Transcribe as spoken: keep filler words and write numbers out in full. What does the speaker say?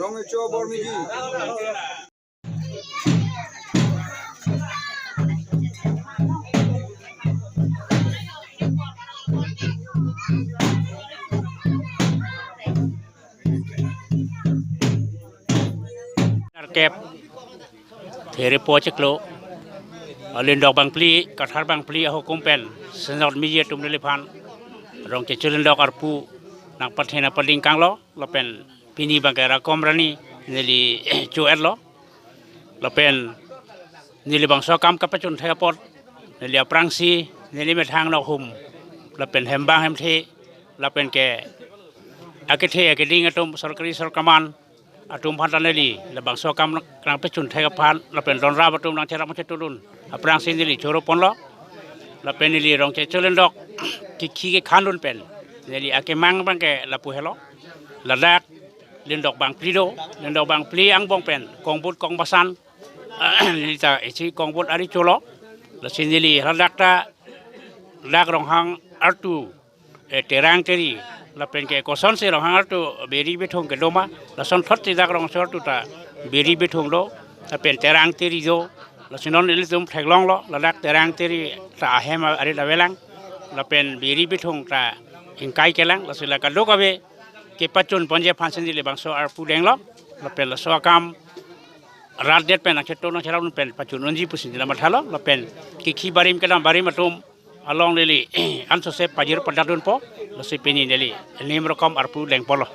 Rong Echo Bormiji. Nerkep, Therepo chiklo, Lindok bangphli, Kathar bangphli ahukum pen, Senot Miji atum neliphan, Rongchecho Lindok arpu nangpathe nangpading kanglo, lapen pini bangke Rakom Rani neli cho-etlo, lapen neli bangso akam kapachun thek apot, neli aphrangsi, neli methang nokhum, lapen hembang hemthe, lapen ke akethe akeding atum sorkari sorkaman atum aphan ta neli labangso akam nang, nangpachun thek aphan, lapen donrap atum nangcherap nangchetudun aphrangsi neli choroponlo, lapen neli Rongchecho Lindok kikhi kekhandun pen neli akemang bangke lapu helo, ladak Lindok bangphli do, Lindok bangphli angbong pen kongbut kongbasan, neli ta isi kongbut ari cholo, lasi neli ladak ta dak Ronghang artu, eh, Terang Teri, lapen ke kosonsi Ronghang artu biri bithung kedo ma, lason thot si dak Rongso artu ta biri bithung do, lapen Terang Teri do, lasi non ilitum theklonglo, ladak Terang Teri ta ahem arit avelang, lapen biri bithung ta ingkai kelang, lasi la kadokave kepachun ponji aphansi neli labangso arpu denglo, lapen laso akam rat det pen nangcheto nangcherap pen pachun unji pusi neli mathalo, lapen kikhi barim kedam barim atum along neli ansose pajir padadunpo, lasi pini neli nim rokom arpu dengpolo.